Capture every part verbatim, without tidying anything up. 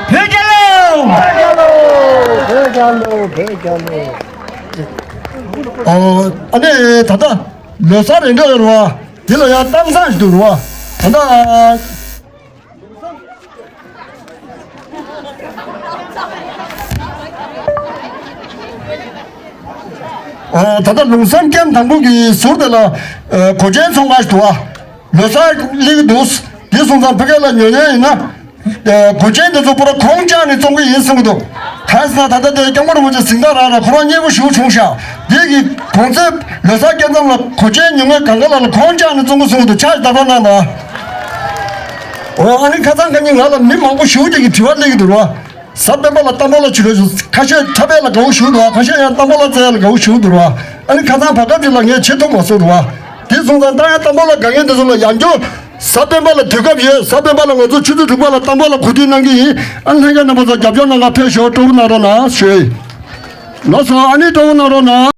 བོད་རྒྱལ་ལོ། བོད་རྒྱལ་ལོ། བོད་རྒྱལ་ལོ། བོད་རྒྱལ་ལོ། ཨོ། ཨ་ནི་ད་ལྟ་ལོ་གསར་རེ་འགྲོ་ཡོད་རེད་བ། དེ་ལ་ཡང་གཏམ་བཟང་ཞིག་འདུག་རེད་བ། ད་ལྟ། ཨ། ད་ལྟ་ལུང་བསམ་སྐྱེམས་དང་པོ་གི་ཟུར་དེ་ལ། ཨ། གོས་ཆེན་ཚོང་ཁང་ཞིག་འདུག་ཨ། ལོ་གསར་སླེབས་ཀྱི་འདུག་དེ་སོང་ཙང་ཕ་གི་ལ་ཉོ་མཁན་ཡིན་ན། ཨ། གོས་ཆེན་དེ་ཚོ་པུ་ར་ཁོང་ཅག་ནས་བཙོང་གི་ཡིན་གསུང་གི་འདུག་གང་ཟེར་ན་ད་ལྟ་དེ་སྐྱབས་མགོན་རིན་པོ་ཆེ་གཟིགས་སྟངས་རང་ལ་ཁོ་རང་མཉེས་པོ་ཞེ་པོ་བྱུང་ཤག་དེ་གི་གོང་ཚད་ལོ་གསར་སྐྱེལ་མཚམས་ལ་གོས་ཆེན་ཉོ་མཁན་གང་ག་ལ་ལ་ཁོང་ཅག་ནས་བཙོང་གི་གསུང་གི་འདུག་ཕྱག་བརྡ་རོགས་གནང་དང་། འོ། ཨ་ནི་ཁ་སང་ཁ་ཉིན་ང་ལ་མི་མང་པོ་ཞེ་པོ་ཅིག་གིས་དྲི་བ་སླེབས་ཀྱི་འདུག་ར། གཟའ་སྤེན་པ་ལ་ཏམ་པོ་ལ་བྱེད་རོགས་ཞུ། ཁ་ཤས་འཁྲབ་པ་ལ་དགའ་བོ་ཞེ་པོ་འདུག་ཁ་ཤས་ཡང་ཏམ་པོ་ལ་བཙལ་ཡ་ལ་དགའ་བོ་ཞེ་པོ་འདུག་ར། ཨ་ནི་ཁ་སང་བར་སྐབས་ཅིག་ལ་ངས་བྱེད་ཐུབ་མ་སོང་ར། དེ་སོང་ཙང་ད་ཡང་ཏམ་པོ་ལ་དགའ་མཁན་དེ་ཚོ་ལ་ཡང་བསྐྱར་གཟའ་སྤེན་པ་ལ་དུས་སྐབས་ཡོད། གཟའ་སྤེན་པ་ལ་ང་ཚོ་ཆུ་ཚོད་དྲུག་པ་ལ་ཏམ་པོ་ལ་གོ་སྒྲིག་གནང་གི་ཡིན། ཨ་ནི་ལྷན་རྒྱས་རྣམ་པ་ཚོ་རྒྱབ་སྐྱོར་གནང་ག་ཕེབས་ཤོག་སྤྲོ་པོ་གནང་རོགས་གནང་ཞུ་ཡིན། ལགས་སོ། ཨ་ནི་སྤྲོ་པོ་གནང་རོགས་གནང་།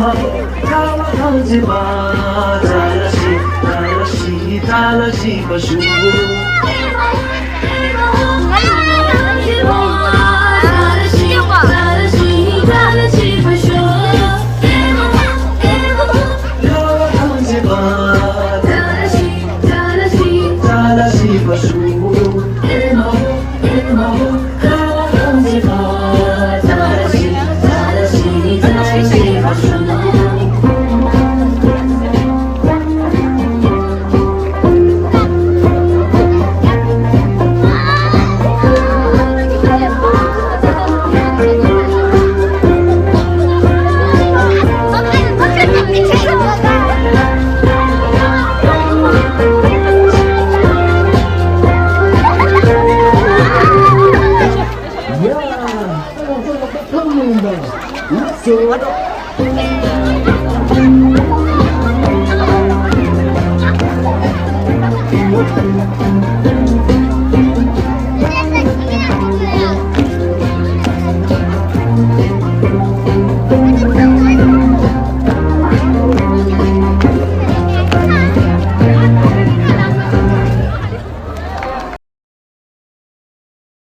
ཡ། ལགས་སོ།